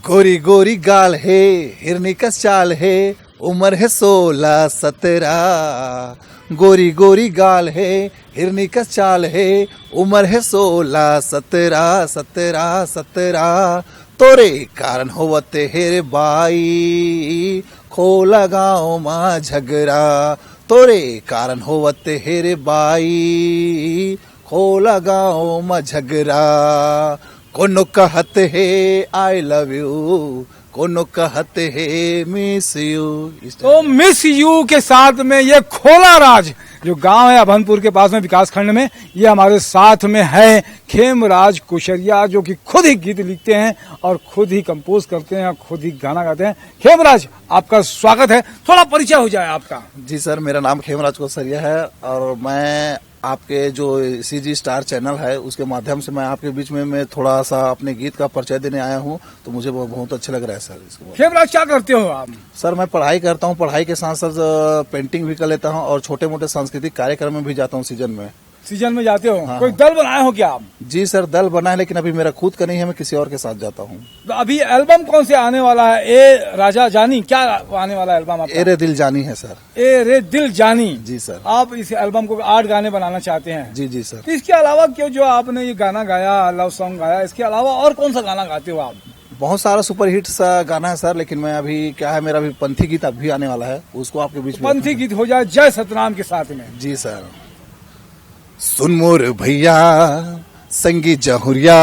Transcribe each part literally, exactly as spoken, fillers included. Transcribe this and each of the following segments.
गोरी गोरी गाल हे, हिरनी कस चाल हे, उमर हे सोलह सतरा। गोरी गोरी गाल हे, हिरनी कस चाल हे, उमर हे सोलह सतरा, सतरा, सतरा। तोरे कारण होवत हे रे बाई, खोला गाँव मा झगरा। तोरे कारण होवत हे रे बाई, खोला गाँव मा झगरा। कोनो कहत हे I love you, कोनो कहत हे miss you। इस तो तरह। मिस यू के साथ में ये खोला राज, जो गांव है अभनपुर के पास में, विकास खंड में, ये हमारे साथ में है खेमराज कुशरिया, जो कि खुद ही गीत लिखते हैं और खुद ही कंपोज करते हैं और खुद ही गाना गाते हैं। खेमराज, आपका स्वागत है। थोड़ा परिचय हो जाए आपका। जी सर, मेरा नाम खेमराज कोसरिया है और मैं आपके जो सीजी स्टार चैनल है, उसके माध्यम से मैं आपके बीच में मैं थोड़ा सा अपने गीत का परिचय देने आया हूँ। तो मुझे वो बहुत अच्छा लग रहा है सर, इसके बारे में। खेमराज, क्या करते हो आप? सर, मैं पढ़ाई करता हूँ, पढ़ाई के साथ साथ अ, पेंटिंग भी कर लेता हूँ और छोटे मोटे सांस्कृतिक कार्यक्रम में भी जाता हूँ सीजन में। सीजन में जाते हो? हाँ, कोई हाँ। दल बनाए हो क्या आप? जी सर, दल बना है, लेकिन अभी मेरा खुद का नहीं है, मैं किसी और के साथ जाता हूँ। तो अभी एल्बम कौन से आने वाला है? ए राजा जानी, क्या आने वाला है एल्बम आपका? ए रे दिल जानी है सर। ए रे दिल जानी। जी सर। आप इस एल्बम को आठ गाने बनाना चाहते हैं? जी, जी सर। तो इसके अलावा क्यों जो आपने ये गाना गाया, लव सॉन्ग गाया, इसके अलावा और कौन सा गाना गाते हो आप? बहुत सारा सुपरहिट सा गाना है सर, लेकिन मैं अभी क्या है, मेरा अभी पंथी गीत अभी आने वाला है, उसको आपके बीच में पंथी गीत हो जाए जय सतनाम के साथ में। जी सर। सुन मोर भैया, संगी जहुरिया,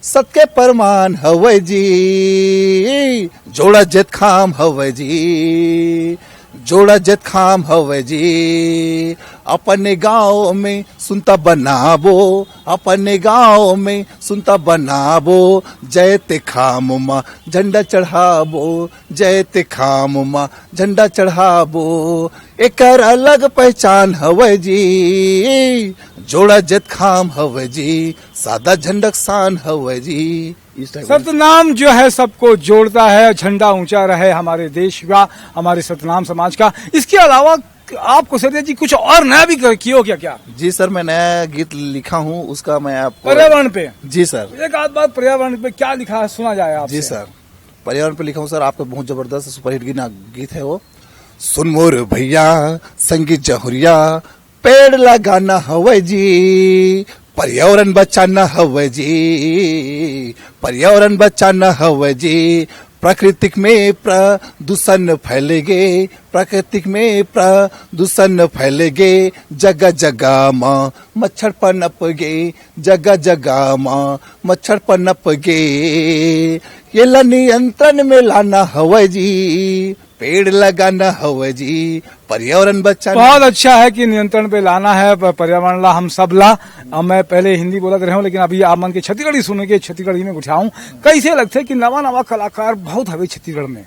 सत के परमान हवय जी, जोड़ा जतखाम हवय जी, जोड़ा जतखाम हवय जी। अपने गांव में सुनता बनाबो, अपने गांव में सुनता बनाबो, जय ते खाम मा झंडा चढ़ाबो, जय ते खाम मा झंडा चढ़ाबो। एकर अलग पहचान हवय जी, जोड़ा जतखाम हवय जी, सादा झंडक शान हवय जी। इस टाइप का। सतनाम जो है सबको जोड़ता है, झंडा ऊंचा रहे हमारे देश का, हमारे सतनाम समाज का। इसके अलावा आप कुशरिया जी कुछ और नया भी कर- किए हो क्या? क्या जी सर, मैं नया गीत लिखा हूँ, उसका मैं आपको पर्यावरण पे? जी सर। एक आध बार पर्यावरण पे क्या लिखा है, सुना जाए आपसे। जी सर, पर्यावरण पे लिखा हूँ सर, आपका बहुत जबरदस्त सुपरहिट गीत, गीत है वो। सुन मोर भैया, संगी जहुरिया, पेड़ लगाना हवय जी, पर्यावरण बचाना हवय जी, पर्यावरण बचाना हवय जी। प्राकृतिक में प्रदूषण फैलेगे, प्राकृतिक में प्रदूषण फैलेगे, जगह जगह मा मच्छर पनप गे, जगह जगह मा मच्छर पनप गे। ये ला नियंत्रण में लाना हवय जी, पेड़ लगाना हवय जी, पर्यावरण बचाना। बहुत अच्छा है कि नियंत्रण पे लाना है प- पर्यावरण ला, हम सब ला। अब मैं पहले हिंदी बोलत रहे हूँ, लेकिन अभी आप मन के छत्तीसगढ़ी सुन के छत्तीसगढ़ी में उठाऊं। कैसे लगथे कि नवा नवा कलाकार बहुत हवे छत्तीसगढ़ में,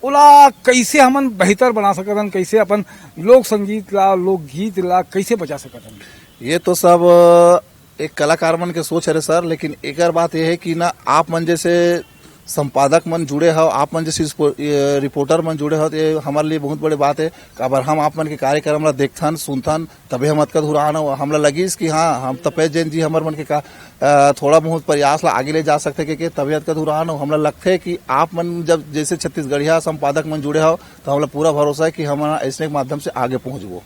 ओला कैसे हमन बेहतर बना सकत हन, कैसे अपन लोक संगीत ला, लोकगीत ला कैसे बचा सकत हन? ये तो सब एक कलाकार मन के सोच हरे सर, लेकिन एकर बात ये है कि ना, आप मन जैसे संपादक मन जुड़े हो, आप मन जैसे स्पो-, ये रिपोर्टर मन जुड़े हो, तो ये हमारे लिए बहुत बड़ी बात है। काबर हम आप मन के कार्यक्रम ला देखथन, सुनथन, तबे हम अतका दूर आन हो। हमला लगिस कि हाँ, हम तपेश जैन जी हमर मन के का, अ, थोड़ा बहुत प्रयास ला आगे ले जा सकथे के, के तबे अतका दूर आन हो। हमला लगथे कि आप मन जब जैसे छत्तीसगढ़िया संपादक मन जुड़े हो, तो हमला पूरा भरोसा है कि हम ऐसने के माध्यम से आगे पहुँचबो।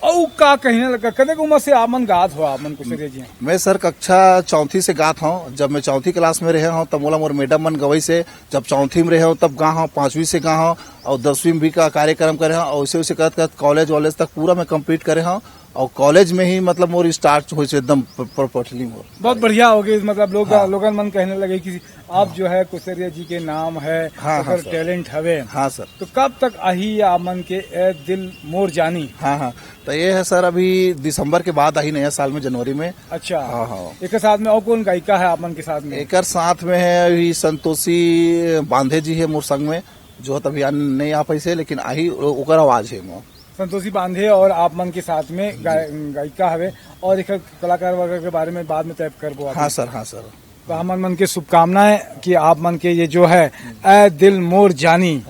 अउ का कहने लगा, कतेक उम्र से आप मन गात हो, आप मन कुशरिया जी? मैं सर कक्षा चौथी से गात हूँ। जब मैं चौथी क्लास में रहे हूँ, तब मोला मोर मैडम मन गवई से, जब चौथी में रहे हूँ तब गा हूँ, पाँचवीं से गा हूँ और दसवीं में भी का कार्यक्रम करे हूँ और उसे उसे करत करत कॉलेज वॉलेज तक पूरा मैं कंप्लीट करे हूँ। और कॉलेज में ही मतलब मोर स्टार्ट होइस एकदम प-, प-, पटली मोर। बहुत बढ़िया हो गई, मतलब लोग हाँ। लोगन मन कहने लगे कि आप जो है कुशरिया जी के नाम है, हाँ, हाँ, ओकर सर। टैलेंट हवे। हाँ सर। तो कब तक आही आप मन के ए दिल मोर जानी? हाँ, हाँ। तो ये है सर, अभी दिसंबर के बाद आही, नया साल में, जनवरी में। अच्छा। हाँ, हाँ। एक साथ में और कौन गायिका है आप मन के साथ में? एकर साथ में है अभी संतोषी बांधे जी है मोर संग में, जो तभी आ, नहीं आ पाई से, लेकिन आही ओ-, ओकर आवाज है मोर। संतोषी बांधे और आप मन के साथ में गाय-, गायिका हवे। और एक कलाकार वगैरह के बारे में बाद में तय करबो आप। हाँ सर, हाँ सर। तो हमन मन के शुभकामनाएं कि आप मन के ये जो है ए दिल मोर जानी,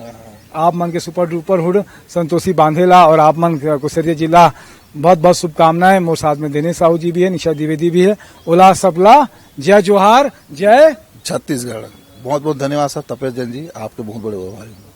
आप मन के सुपर डुपर हुड संतोषी बांधेला और आप मन कुशरिया जी ला बहुत बहुत शुभकामनाएं। मोर साथ में दिनेश साहू जी भी है, निशा द्विवेदी भी है। ओला सबला जय जोहार, जय छत्तीसगढ़। बहुत बहुत धन्यवाद सर तपेश जैन जी, आपके बहुत बड़े आभारी हूँ।